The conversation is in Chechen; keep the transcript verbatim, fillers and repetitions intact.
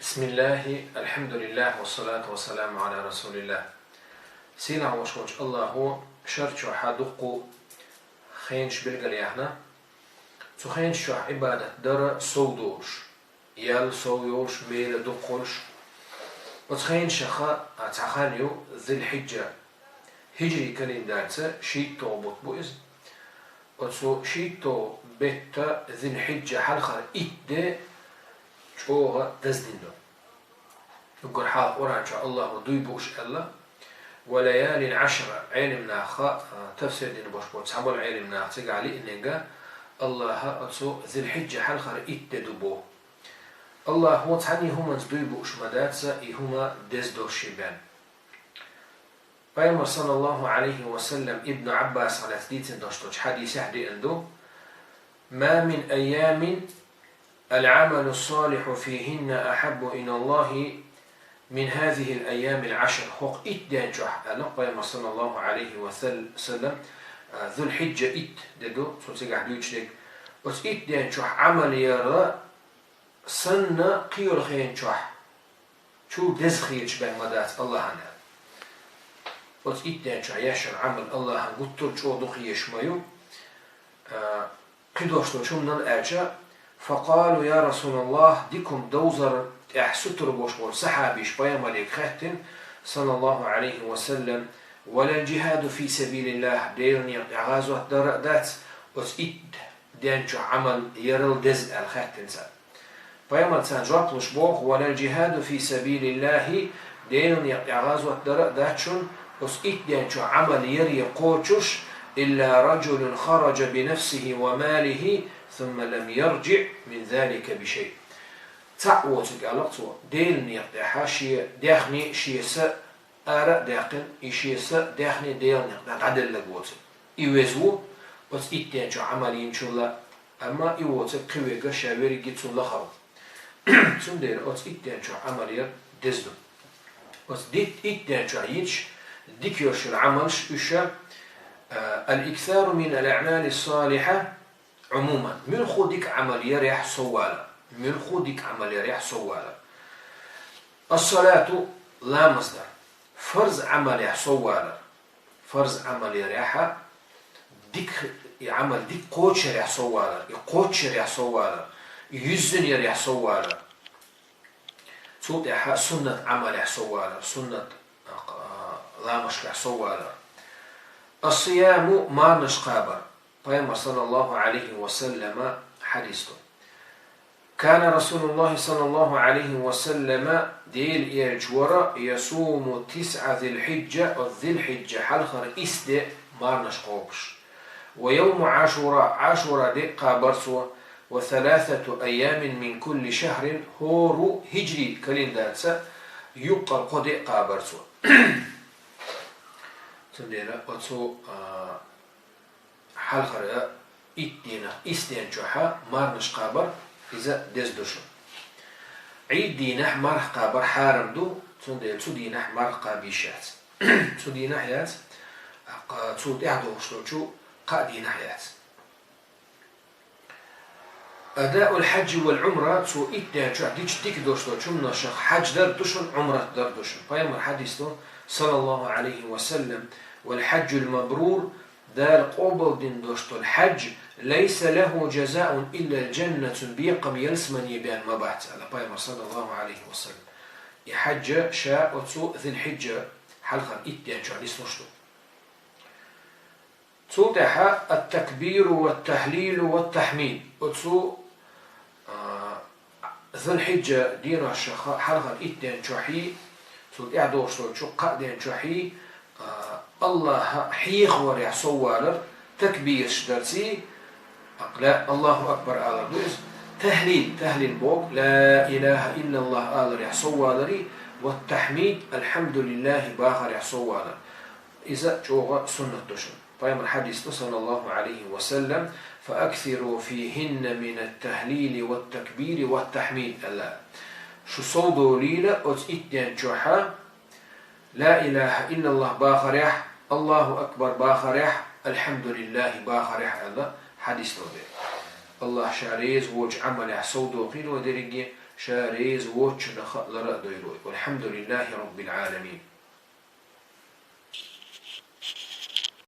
بسم الله، الحمد لله، والصلاة والسلام على رسول الله. Сийлахь волчу Аллахо шарчохь дуккха хенаш билгалъяьхна. Цу хенаш чохь Ӏибадат дар сов долуш, ял сов йолуш, мела дукха волуш. Оцу хенашах цхьа хан ю Зуль-Хьиджа. Хиджри календарца шийтталгӀа бутт бу иза. Оцу шийтталгӀа беттан Зуль-Хьиджа хьалхара итт де чӀогӀа даздина ду. Уггар хьалха Къуръан чохь Аллахо дуй бууш аьлла: «وليال عشر», Ӏелам наха, а, тафсир дина болуш болу цхьаболу Ӏелам наха цигахь лиънарг, Аллаха оцу Зуль-Хьиджа хьалхара итт де ду боху. Аллахо цхьана хӀуманца дуй бууш ма дац и хӀума деза долуш шен бен. Пайхамар, саллаллаху Ӏалайхи ва саллам, Ибн Ӏаббасах лаьцна дийцина долуш долчу хьадисехь деана ду: «ما من أيام العمل الصالح فيهن أحب إلى الله من هذه الأيام العشر». ХӀокху итт ден чохь, аьлла Пайхамар, саллаллаху Ӏалайхи ва саллам, а, Зуль-Хьиджа итт де ду, цо цигахь дуьйцуш дерг. Оцу итт ден чохь Ӏамал яр санна кхин йолу хен чохь чул деза хеташ бен ма дац Аллахана. Оцу итт ден чохь еш йолу Ӏамал Аллахана гуттар а чӀогӀа дукха езаш ма ю. А, кхидолуш долчу хӀуманал аьлча: «فقالوا يا رسول الله», дика хӀума довзар тӀехь сутара болуш болу сахьабаш Пайхамарга хаьттина, саллаллаху Ӏалайхи ва саллам: «ولا الجهاد في سبيل الله», Делан некъа тӀехь гӀазот дар а дац оцу итт ден чохь Ӏамал ярал деза аьлла хаьттина цара. Пайхамар царна жоп луш боху: «ولا الجهاد في سبيل الله», Делан некъа тӀехь гӀазот дар а дац шуна оцу итт ден чохь Ӏамал яре кхочуш, «إلا رجل خرج بنفسه وماله ثم لم يرجع من ذلك بشيء». Цхьаъ воцург, аьлла цо, Делан некъа тӀехь шен даьхни, шен са ара а даьккхина, и шен са, даьхни Делан некъа тӀехь дӀаделларг воцург. И веза ву оцу итт ден чохь Ӏамал йинчул а, амма и воцург кхин верг ша верриге цул лахара ву. Цундела оцу итт ден чохь Ӏамал яр деза ду. Оцу дит-, итт ден чохь йинчу дика йолуш йолу Ӏамалш уьш, а, «الإكثار من الأعمال الصالحة عموما», муьлхха дика Ӏамал ярехь соввалар. Муьлхха дика Ӏамал ярехь соввалар. «الصلاة», ламаз дар. Фарз Ӏамалехь соввалар. Фарз Ӏамал ярехь, дика, и Ӏамал дика кхочушъярехь соввалар. И кхочушъярехь соввалар. И юьззина ярехь соввалар. Цул тӀаьхьа суннат Ӏамалехь соввалар. Суннат, а, ламашкахь соввалар. «الصيام», марнаш кхабар. Пайхамар, саллаллаху Ӏалайхи ва саллама, хьадис ду. «كان رسول الله صلى الله عليه وسلم», Делан элча вара, «يصوم تسع ذي الحجة», оцу Зуль-Хьиджа хьалхара исс де марнаш кхобуш. «ويوم عاشوراء», Ӏашура де а кхабар цо, «وثلاثة أيام من كل شهر», хӀора хиджри календарца юккъера кхо де а кхабар цо. Цундела оцу, а, хьалхара итт дийнахь, исс ден чохь марнаш кхабар, иза деза ду шуна. Ӏид дийнахь марха кхабар хьарам ду, цундела цу дийнахь марха кхаба йиш яц. Цу дийнахь яц, а, цул тӀаьхьа догӀуш долчу кхаа дийнахь яц. «أداء الحج والعمرة», цу итт ден чохь дича дика долуш долчу хӀуманашах хьаьж дар ду шуна, Ӏумрат дар ду шуна. Пайхамар хьадис ду, саллаллаху Ӏалайхи ва саллам: «والحج المبرور», Дала къобалдина долуш долу хьаьж, «ليس له جزاء إلا الجنة», цуьнан бекхам ялсамане бен ма бац, аьлла Пайхамар, саллаллаху Ӏалайхи ва саллам. И хьаьж ша оцу Зуль-Хьиджа хьалхара итт ден чохь нислуш ду. Цул тӀаьхьа «التكبير والتهليل والتحميد». Оцу, а, Зуль-Хьиджа денош ха-, хьалхара итт ден чохьий, цул тӀаьхьа догӀуш долчу кхаа ден чохьий, а, Аллаха хьехаварехь соввалар, такбираш дарций, акъ-, ла, Аллаху акбар алар ду иза, тахлил, тахлил боху, ла илаха иллаллах аларехь совваларий, ва тахмид, алхьамдулиллахи бахарехь соввалар. Иза чӀогӀа суннат ду шуна. Пайхамар хьадис ду, саллаллаху Ӏалайхи ва саллам: «فأكثروا فيهن من التهليل والتكبير والتحميد», аьлла. Шу сов долийла оцу итт ден чохьа ла илаха иллаллах бахарехь, Аллаху акбар бахарехь, алхьамдулиллахи бахарехь аьлла хьадис ду бе. Аллах ша реза волчу Ӏамалехь сов дохийла вай дерриге, ша реза воцучунах а лара а дойла вай. والحمد لله رب العالمين.